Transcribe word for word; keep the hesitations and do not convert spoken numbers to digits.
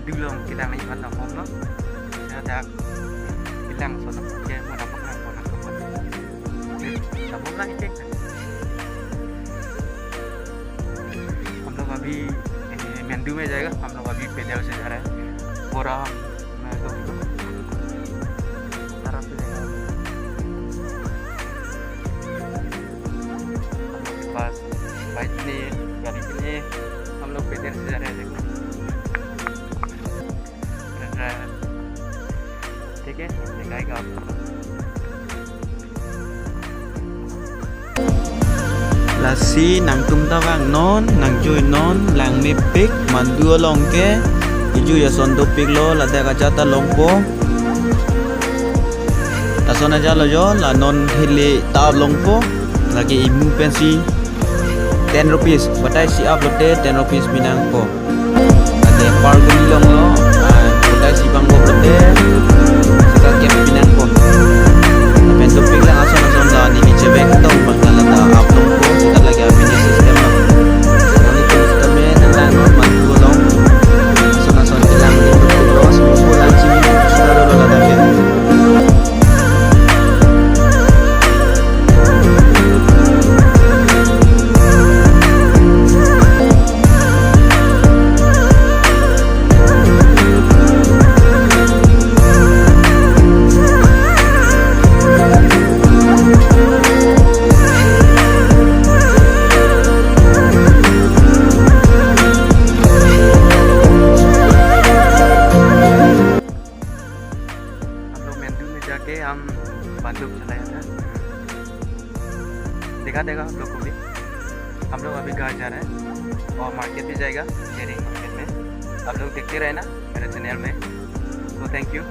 Dulong kita main mata home no. Saya ada bilang sono ke mau dapat nang mau dapat. Kamu lah itu. हम लोग अभी ए, मेंदू में जाएगा, हम लोग अभी पैदल से जा रहे हैं। पूरा हम, मैं तो, तो तरफ से जाएगा। हम लोग के पास बाइक नहीं है, गाड़ी भी नहीं है, हम लोग पैदल से जा रहे हैं। देखो। ठीक है, दिखाएगा आपको। Lasi nangtum ta vangnon, nangjui non, langmepik, Mandu along ke, ijui ason dopiklo, ladak ajat ta longpo. Lason ajat lo jo, la non hili ta longpo, lake imu pensi ten rupees, batai si up lote ten rupees pinangpo. Lake park along lo, ah, batai si bang bo lote, sika kep pinangpo. Pen dopik lang ason ason la neli chevek tong bang la ta up longpo, sika lake abini system lo. Nangtum sika me nang lang non Mandu along. Ason ason kelang neli dopik lo, asmo ko lang chini, sika lo ladak ke. हम लोग मेंदू में जाके हम बंदूक चलाया था। देखा देगा आप लोग को भी। हम लोग अभी घर जा रहे हैं और मार्केट भी जाएगा, जेरिंग मार्केट में। आप लोग देखते रहना मेरे चैनल में। तो थैंक यू।